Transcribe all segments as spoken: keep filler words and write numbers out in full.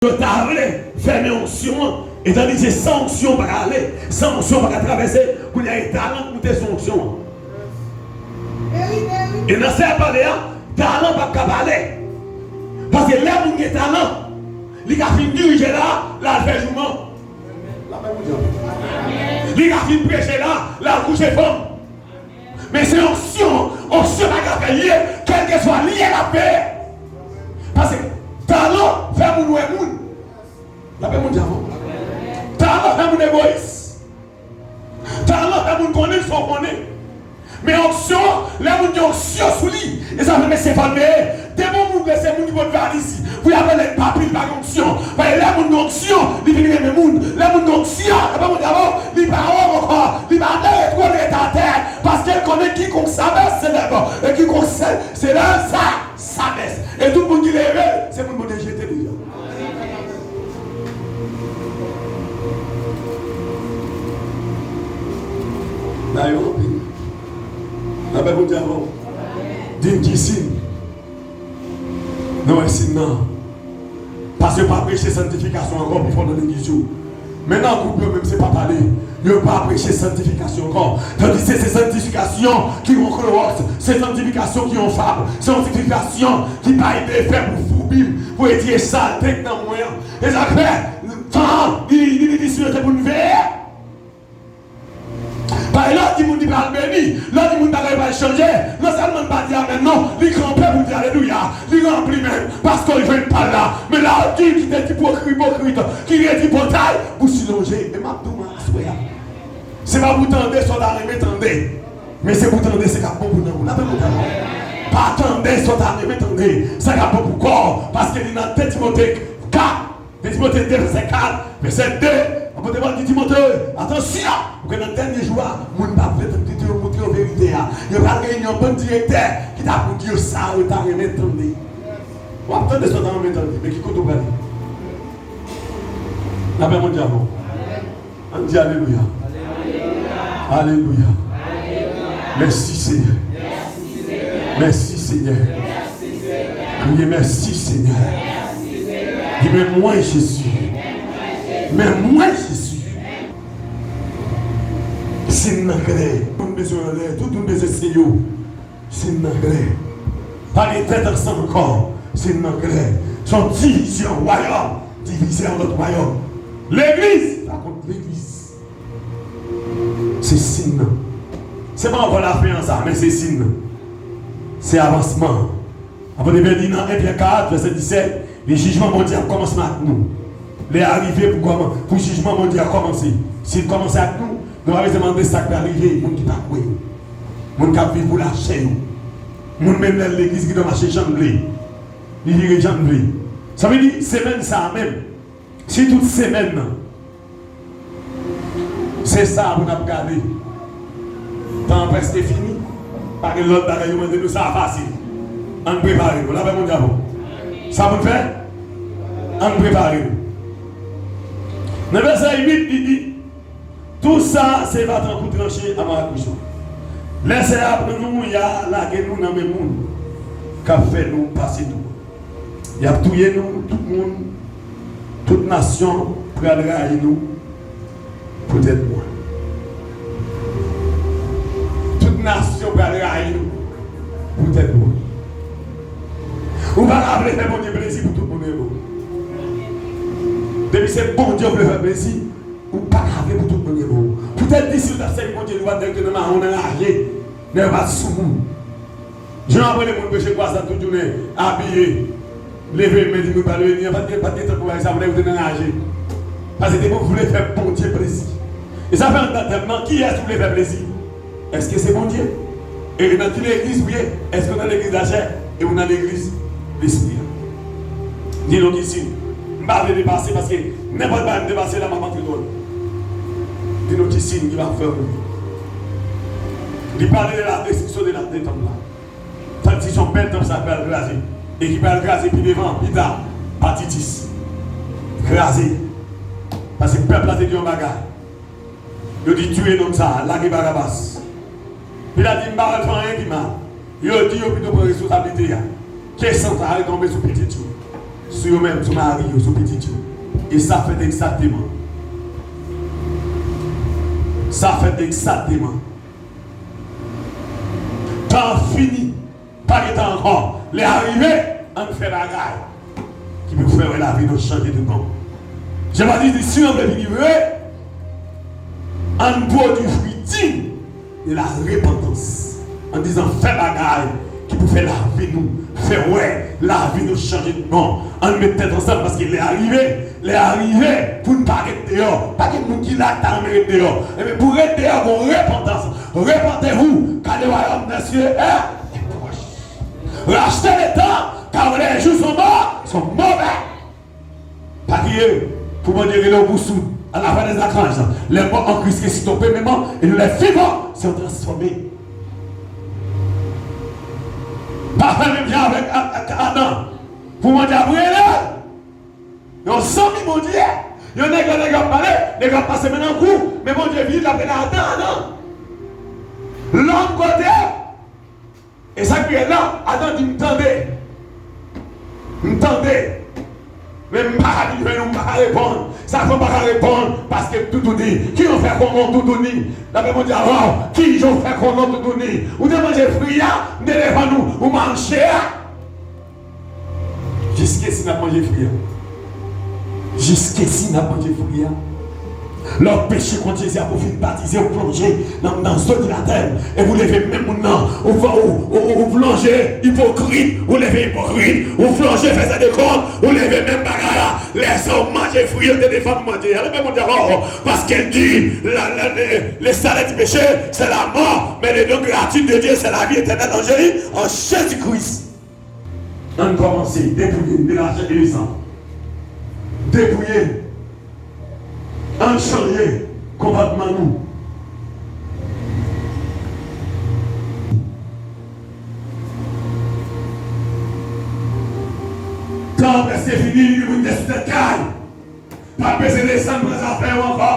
Yo ta vle fèmen onksyon an. Etandike san onksyon pa ka ale, san onksyon pa ka travèse, kounye a e talan k moute sou onksyon an. E nan sa y ap pale a, talan p ap ka pale. Paske lè moun gen talan, li ka fin dirije la, l al fè jouman. Li ka fin preche la, l al kouche fanm. Men se onksyon, onksyon pa ka fè l ye, kèlkeswa lye l ap peye. Paske talan fè moun wè moun. L ap fè moun di avan. Talan fè moun egoyis. Talan fè moun konnen sa w konnen. Men onksyon, lè moun gen onksyon sou li, e sa fè mesye fò l veye. Depi yon moun vle se moun ki pot valiz li. Pou y ap rele l papi, li pa gen onksyon. Paske lè moun gen onksyon, li vin renmen moun. Lè moun gen onksyon, e pa moun di avan, li pa wont ankò. Li pa vle retwouve l ret atè. Paske l konnen kikonk sa bese se lèv. E kikonk se, se lèv sa, sa bese. E tout moun ki leve, se moun Bondye jete deja. Nan yo anpil. Nan pèp Bondye avan. Din ki sin. Nou wè sin nan. Paske yo pa preche santifikasyon ankò pi fò nan legliz yo. Men nan gwoup yo menm se pa pale. Yo pa preche santifikasyon ankò. Tandis se, se santifikasyon ki yon klowòks, se santifikasyon ki yon fab, se yon santifikasyon ki pa ede fè pou foubim, pou retire salte k nan mwen an. E sa k fè, tan an, li, li, li, li sipoze pou n veye. Paske lè w di moun li pral beni, lè w di moun bagay pral chanje, non sèlman l pa di amèn non, li kanpe pou di alelouya, li ranpli menm, paske l jwenn pa l la. Men lè w di ki te ti ipokrit, ipokrit, ki redi potay, bouch li lonje. E m ap di w aswè a, se pa pou tande sa w ta renmen tande, men se pou tande sa k ap bon pou nanm ou. N ap tande sa. Pa tande sa w ta renmen tande, sa k ap bon pou kò w, paske li nan de Timote kat. De Timote de, vèsè kat, vèsè de, apot Pòl di Timote, atansyon, pou ke nan dènye jou a, moun pa vle tande yo montre yo verite a. Yo pral reyini yon bann direktè ki ta pou di yo sa yo ta renmen tande. W ap tande sa w ta renmen tande, men ki kote w prale? N ap fè Bondye avan. Ann di alelouya. Alelouya. Mèsi, Senyè. Mèsi, Senyè. Kriye, mèsi, Senyè. Di, men mwen, Jezi. Men mwen, Jezi. Sin nan klè. Tout moun bezwen anlè. Tout moun bezwen se yo. Sin nan klè. Pa gen tèt ansanm ankò. Sin nan klè. Se yon divizyon wayòm. Divize an lòt wayòm. Legliz pa kont legliz. Se sin nan. Se pa ankò lafen an sa, men se sin nan. Se avansman an. Apot Pyè di nan en Pyè kat, vèsè disèt, li, jijman Bondye ap kòmansman ak nou. Lè a rive pou kòman, pou jijman Bondye a kòmanse. Si l kòmanse ak nou, nou pa bezwen mande sa k pral rive moun ki pa kwè yo. Moun k ap viv pou lachè yo. Moun menm lè l legliz ki dwe mache jan l vle. Li vire jan l vle. Sa vle di, semèn sa a menm, si tout semèn nan, se sa pou n ap gade. Tan an prèske fini. Pa gen lòt bagay yo mande nou, sa a fasil. Ann prepare nou. Lapè Bondye avè w. Sa pou n fè? Ann prepare nou. Nan vèsè uit, li di, tou sa se va tankou tranche a marak mouchwa. Lè sè a pran nou, y a lage nou nan men moun k ap fè nou pase tou. Y ap touye nou, tout moun, tout nasyon pral rayi nou poutèt mwen. Tout nasyon pral rayi nou poutèt mwen. Ou pa ka vle fè Bondye plezi pou tout moun renmen w. Depi se Bondye w vle fè plezi, ou pa ka vle pou tout moun renmen w. Poutèt di si w t ap sèvi Bondye, li w ap dèyè nan mawon nan raje, nèg yo pa t sou moun. Jan w ap wè moun preche kwazad tout jounen, abiye, leve men di moun pa leve men an, pa t gen, pa t gen tan pou bagay sa, moun yo te nan raje. Paske te pou vle fè Bondye plezi. E sa fè anndan tèm nan, kiyès ou vle fè plezi? Èske se Bondye? E nan ki legliz ou ye? Èske w nan legliz lachè? E ou nan legliz lespri a? Di nou ki siy. M pa vle depase paske nenpòt bagay m depase la, m ap antre dwòl. Di nou ki siy ki va fè w rive. Li pale de la destriksyon de la, de tanp la. Tank di se yon bèl tanp sa k pral kraze. E ki pral kraze pi devan, pi ta, pa Titis. Kraze. Paske pèp la te di yon bagay. Yo di, tiye nonm sa a, lage Barabas. Pilat di, m pa pral fè anyen ki mal. Yo di yo pito pran responsablite a. Ke san sa a retonbe sou pitit yo. sou yo menm, sou mari yo, sou pitit yo. E sa fèt egzakteman. Sa fèt egzakteman. Tan an fini. Pa gen tan ankò. Lè a rive, ann fè bagay ki pou fè wè lavi nou chanje tout bon. Jan Batis di, si nou vle vini vre, ann pwodui fwi diy de la repantans, an dizan fè bagay ki pou fè lavi nou, fè wè lavi nou chanje tout bon. Ann met tèt ansanm, paske lè a rive, lè a rive pou n pa ret deyò. Pa gen moun ki la ki ta renmen ret deyò. Ebyen, pou ret deyò, gon repantans. Repentez-vous, car le royaume des cieux est proche. Racheter le temps, car les jours sont mau-, sont mauvais. Pa kriye pou Bondye rele w pou soud. À la voix des archanges, les morts en Christ ressusciteront premièrement, et nous, les vivants, serons transformés. Pa fè menm jan avèk A-, A-, Adan. Pou Bondye ap rele l. Yon zanmi Bondye, yon nèg, yon nèg ap pale, nèg ap pase men nan kou, men Bondye vini, l ap rele Adan, Adan. Lòm kote? E sa k pi rèd la, Adan di, "M tande. M tande. Men m pa ka vin jwenn ou, m pa ka reponn. Sa fè m pa ka reponn, paske m toutouni." Ki jan w fè konnen w toutouni? Lapè Bondye avè w. Ki jan w fè konnen w toutouni? Ou te manje fwi a, m te defann ou, ou manje a. Jiskesi n ap manje fwi a. Jiskesi n ap manje fwi a. Lè w peche kont Jezi, apre w fin batize, ou plonje nan, nan zo di latèm, epi w leve menm moun nan, ou, ou, ou, ou, ou plonje ipokrit, ou leve ipokrit, ou plonje fèzè de kont, ou leve menm bagay la. Lè sa w manje fwi yo te defann manje a, lè menm moun di ankò, paske l di, la, la, le, le salaire du péché, c'est la mort, mais le don gratuit de Dieu, c'est la vie éternelle en Jésus, en Jésus-Christ. Ann kòmanse depouye n de lachè e le san. Depouye n. Ann chanje konpòtman nou. Tan an prèske fini, li gen pou n te sou tèt kay. Pa bezwen desann pran zafè yo ankò.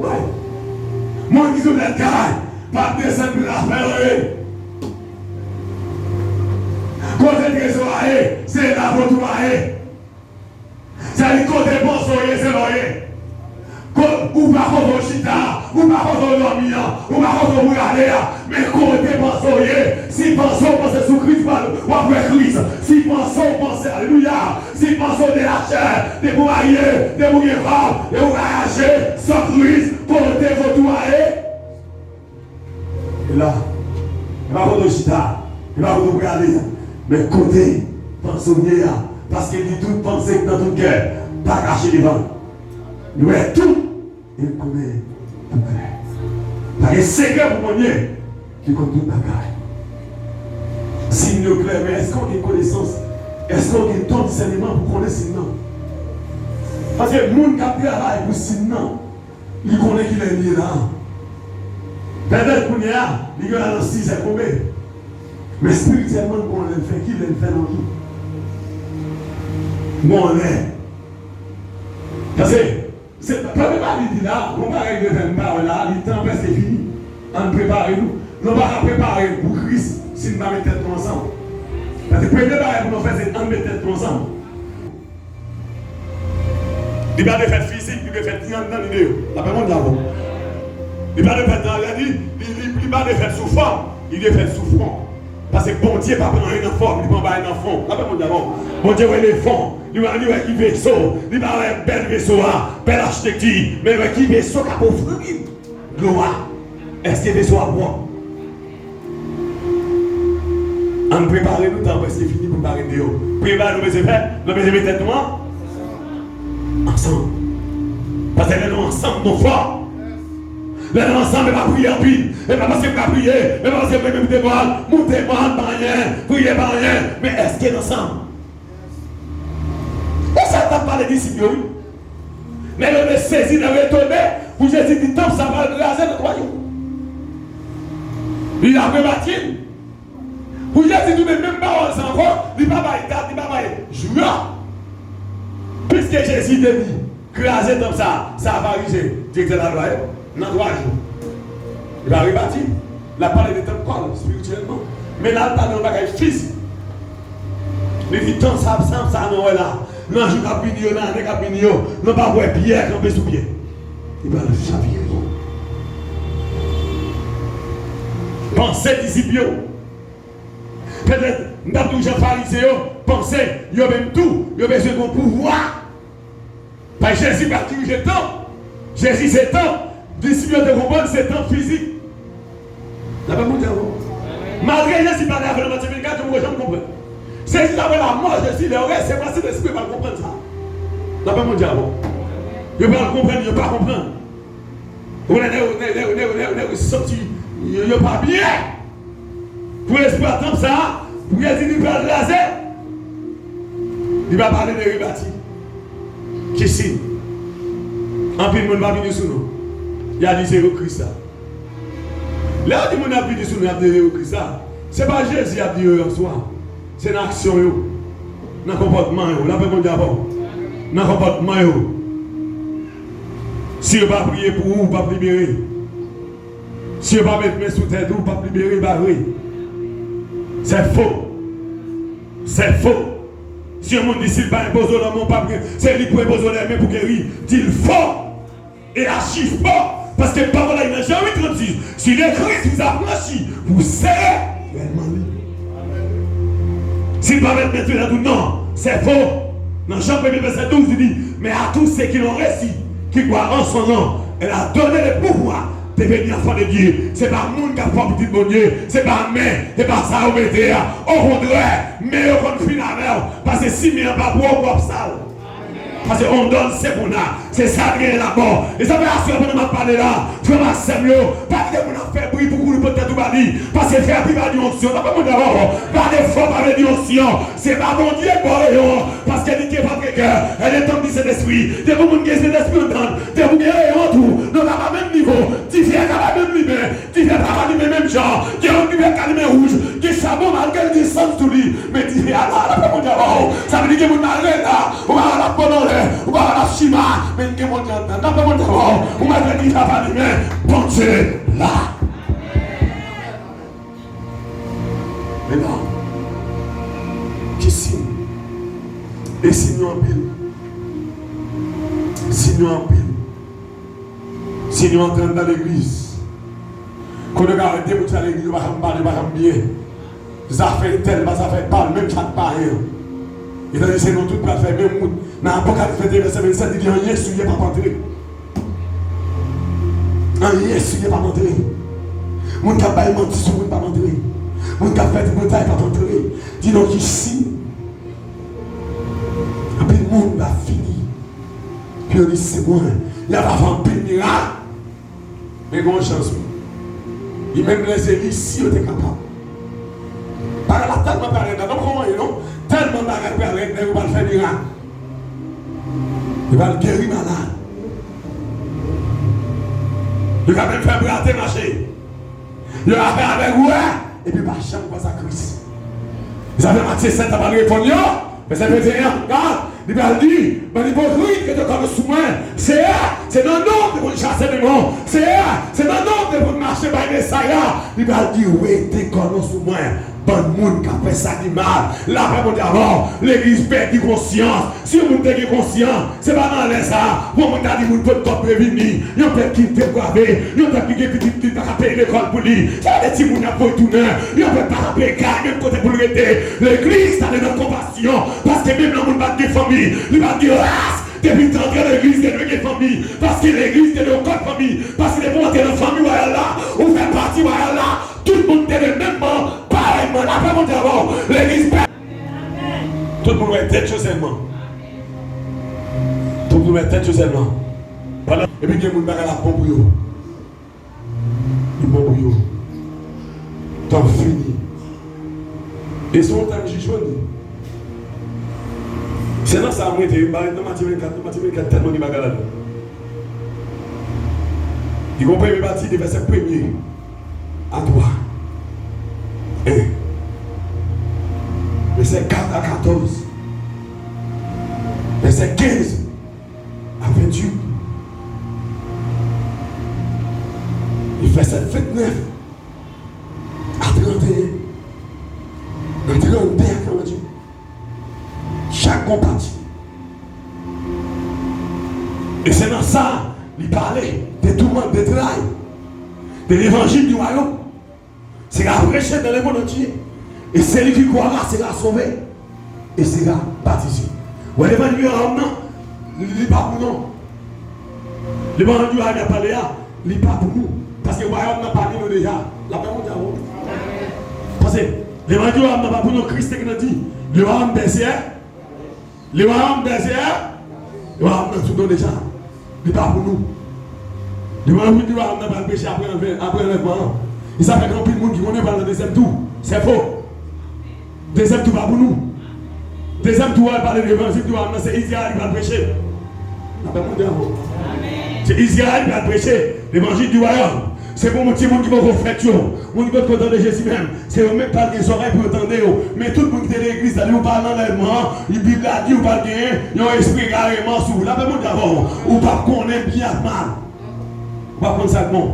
Wi. Moun ki sou tèt kay, pa desann pran zafè yo, wi. Kote trezò a ye, se la vòtou a ye. Sa di kote panse w ye, se la w ye. Ko-, ou pa kote w chita, ou pa kote w dòmi an, ou pa kote w prale a, men kote panse w ye, si panse w panse sou Kris, w ap wè Kris. Si panse w panse, alelouya, si panse w de lachè, depi w marye, depi w gen kòb, depi w vwayaje, san Kris, kote vòtou a ye? E la, e pa kote w chita, e pa kote w prale a, men kote panse w ye a, paske li di tout panse k nan tout kè pa kache devan l. Li wè tout e l konnen tout bagay. Pa gen sekrè pou Bondye ki konn tout bagay. Siy yo klè, men èske w gen konesans? Èske w gen don disèneman pou konnen siy nan? Paske moun k ap travay pou siy nan, li konnen kilè li ye la. Petèt kounye a, li gen la nan sizè konbe. Men espirityèlman, l konnen lè l fè, kilè l fè nan jou. Bon lè. Paske, se, premye bagay li di la, bon bagay li fè m pa wè la, li tan prèske fini. Ann prepare nou. Nou pa ka prepare pou Kris si n pa met tèt nou ansanm. Paske premye bagay pou nou fè, se ann met tèt nou ansanm. Li pa dwe fèt fizik, li dwe fèt ni anndan ni deyò. Lapè Bondye avè w. Li pa dwe fèt nan, li, li, li, li pa dwe fèt sou fòm, li dwe fèt sou fon. Paske Bondye pa pran anyen nan fòm, li pran bagay nan fon. Lapè Bondye avè w. Bondye wè le fon, li wè, li wè ki veso, li pa wè bèl veso a, bèl achitekti, men li wè ki veso k ap ofri l. Glwa. Èske veso a pwòp? Ann prepare nou, tan an prèske fini pou n pa ret deyò. Premye bagay nou bezwen fè, nou bezwen met tèt nou an-, ansanm. Paske lè nou ansanm, nou fò. Lè nou ansanm, e pa priye anpil. E pa paske m ka priye, e pa paske m renmen moute mòn, moute mòn pa anyen, priye pa anyen. Men èske n ansanm? E sa l t ap pale disip yo, wi. Men yo te sezi nan retone pou Jezi di tanp sa pral kraze nan twa jou. Li ap rebati l. Pou Jezi tounen menm pawòl sa ankò, li pa bay dat, li pa bay jou. Piske Jezi te di, kraze tanp sa, sa ap arive, direktè lalwa yo, nan twa jou. Li pa rebati. L ap pale de tanp kò l, espirityèlman. Men la, l pale yon bagay fizik. Li di, tan sa, sa, sa nou wè la, nan jou k ap vini yo, nan ane k ap vini yo, nou p ap wè pyè kanpe sou pyè. Li pral chavire. Panse disip yo. Petèt, m t ap di w jan Farizyen yo panse, yo menm tou, yo bezwen gen pouvwa. Paske Jezi pa dirije tanp. Jezi se tanp. Disip yo te konprann se tanp fizik. Lapè Bondye avè w. Malgre Jezi pale avè yo nan Matye vennkat, yo poko janm konprann. Sezi apre lanmò Jezi, lè yo resevwa Sentespri, yo pral konprann sa. Lapè Bondye avè w. Yo pral konprann, yo pa konprann. Ou konnen nèg yo, nèg yo, nèg yo, nèg yo, nèg yo santi yo, yo pa byen. Pou espwa tanp sa a, pou yo di li pral kraze, li pa pale de rebati. Ki siy? Anpil moun va vini sou nou. Y a di se yo Kris la. Lè yo di moun ap vini sou nou, y ap di yo Kris la, se pa Jezi y ap di yo an swa. Se nan aksyon yo, nan konpòtman yo. Lapè Bondye avè w. Nan konpòtman yo. Si yo pa priye pou ou, ou p ap libere. Si yo pa met men sou tèt ou, ou p ap libere, pa vre. Se fo. Se fo. Si yon moun di si l pa enpoze w lanmen, ou p ap gen, se li k pou enpoze w lanmen pou geri, di l fo e aji fo. Paske pawòl la nan Jan uit trannsis, si le Christ vous affranchit, vous serez réellement libres. Si l pa met men sou tèt ou, non, se fo. Nan Jan premye vèsè douz, li di, mais à tous ceux qui l'ont reçu, qui croient en son nom, elle a donné le pouvoir de devenir enfants de Dieu. Se pa moun k ap fè w pitit Bondye, se pa men, se pa sa yo mete a. Okontrè, men yo konn fin avè w, paske si men an pa pou w, w ap sal. Paske on donn se pou na, se sa l genyen labò. E sa fè aswè pandan m ap pale la, frè m ak sè m yo, pa kite moun ap fè bri pou kouri pote tèt ou ba li. Paske fè bri pa di onksyon. Sa pa moun dabò. Pale fò pa vle di onksyon. Se pa Bondye k ba w reyon an, paske li gen patre kè. E letan m di Sentespri, depi moun gen Sentespri anndan l, depi w gen reyon tou, nou ka pa menm nivo, dife a ka pa menm limen, dife a pa ka limen menm jan, gen yon dife k ka limen wouj, gen chabon malgre l gen sans sou li, men dife a la, l ap fè Bondye ba w. Sa vle di gen moun malere la, ou pa wè l ap pran anlè, ou pa wè l ap chima, men gen Bondye anndan l, l ap fè Bondye ba w. Ou malgre dife a pa limen, Bondye la. Men non. Ki siy? E siy yo anpil. Siy yo anpil. Siy yo antre anndan legliz. Kote w ka wè de moun sa legliz yo pa janm pale, yo pa janm byen. Zafè entèl pa zafè pa l, menm sa k payen an. E tandis se nou tout pral fè menm wout. Nan Apokalips venteyen vèsè vennsèt, li di anyen sou li p ap antre. Anyen sou li p ap antre. Moun k ap bay manti sou moun p ap antre. Moun k ap fè tripotay p ap antre. Di non ki si. Anpil moun va vini. Pi yo di se mwen. Y ap fè anpil mirak. Men gen yon chans wi. Li menm lèzeli si yo te kapab. Bagay la tèlman parèt la, non, kòman ye non? Tèlman bagay parèt, nèg yo pral fè mirak. Yo pral geri malad. Yo ka menm fè brate mache. Yo ka fè avèg wè, epi pa janm kwè sa Kris. Zafè Matye sèt la pral reponn yo. Vèsè venteyen an, gad, li pral di, bann ipokrit, rete kò nou sou mwen. Seyè, se nan non w te konn chase demon. Seyè, se nan non w te konn mache bay mesay la. Li pral di, rete kò nou sou mwen. Bann moun k ap fè sa ki mal. Lapè Bondye avè w. Legliz pèdi konsyans. Si yon moun te gen konsyans, se pa nan lè sa a, pou yon moun ta di moun pot kòb previni, yon pèp ki deprave, yon pèp ki gen pitit ki pa ka peye lekòl pou li, se de timoun y ap voye tounen, yon pèp pa ka peye kay, menm kote pou l rete. Legliz ta dwe nan konpasyon, paske menm lè yon moun pa t gen fanmi, li pa t gen ras, depi l te antre legliz, te dwe gen fanmi, paske legliz te dwe yon kòd fanmi, paske depi w antre nan fanmi wayal la, ou fè pati wayal la, tout moun te dwe menmman, parèyman, lapè Bondye avè w, legliz pè. Tout moun wè tèt yo sèlman. Tout moun wè tèt yo sèlman. Pandan, epi gen moun bagay la bon pou yo. Li bon pou yo. Tan fini. E se yon tèm jij yo li. Se nan sa mwen te, m pa ret nan Matye vennkat, nan Matye vennkat tèlman gen bagay ladan. Li gon premye pati de vèsè premye a twa. En. Vèsè kat a katòz. Vèsè kenz a venntuit. E vèsè ventnèf a tranteyen. Nan trannde a karanntuit. E se nan sa li pale de toumant, de tray, de levanjil di wayòm. Sera prêché dans le monde entier. Et celui qui croira sera sauvé et sera baptisé. Wè, levanjil di wayòm nan, li, li pa pou nou. Levanjil di wayòm y ap pale a, li pa pou nou. Paske wayòm nan pami nou deja. Lapè Bondye avè w. Paske levanjil di wayòm nan pa pou nou. Kris te gentan di, le royaume des cieux Le royaume des cieux, le royaume nan sou do deja. Li pa pou nou. Li pa pou nou, royaume nan pral preche apre anlè-, apre anlèvman an. E sa fè gen anpil moun ki konnen pral nan dezyèm tou. Se fo. Dezyèm tou pa pou nou. Dezyèm tou a pale de levanjil di royaume nan, se Izrayèl ki pral preche. Lapè Bondye avè w. Se Izrayèl ki pral preche levanjil di wayòm. Se pou moun, timoun ki poko fèt yo, moun ki potko tande Jezi menm, se yo menm k pral gen zòrèy pou yo tande yo. Men tout moun ki te nan legliz la, depi w pral nan anlèvman an, Bib la di ou pral gen yon espri egareman sou ou. Lapè Bondye avè w. Ou p ap konnen byen ak mal. Ou p ap konn sa k bon.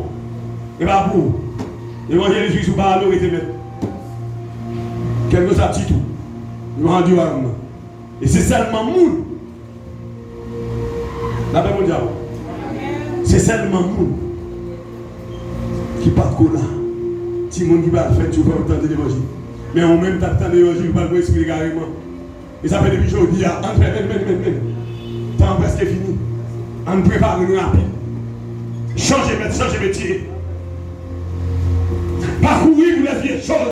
E pa pou ou. Evanjelis Jezi ou pa ale, ou rete mèt. Kèlkeswa tit ou, nou ann di w a yon non. E se sèlman moun Lapè Bondye avè w. Se sèlman moun ki potko la, timoun ki pral fèt yo fè yo tande levanjil. Men ou menm t ap tande levanjil, ou pral pran espri egareman. E sa fè depi jodi a, ann fè men, men, men, men. Tan an prèske fini. Ann prepare nou rapid. Chanje mèt, chanje metye. Pa kouri pou lèzye choz.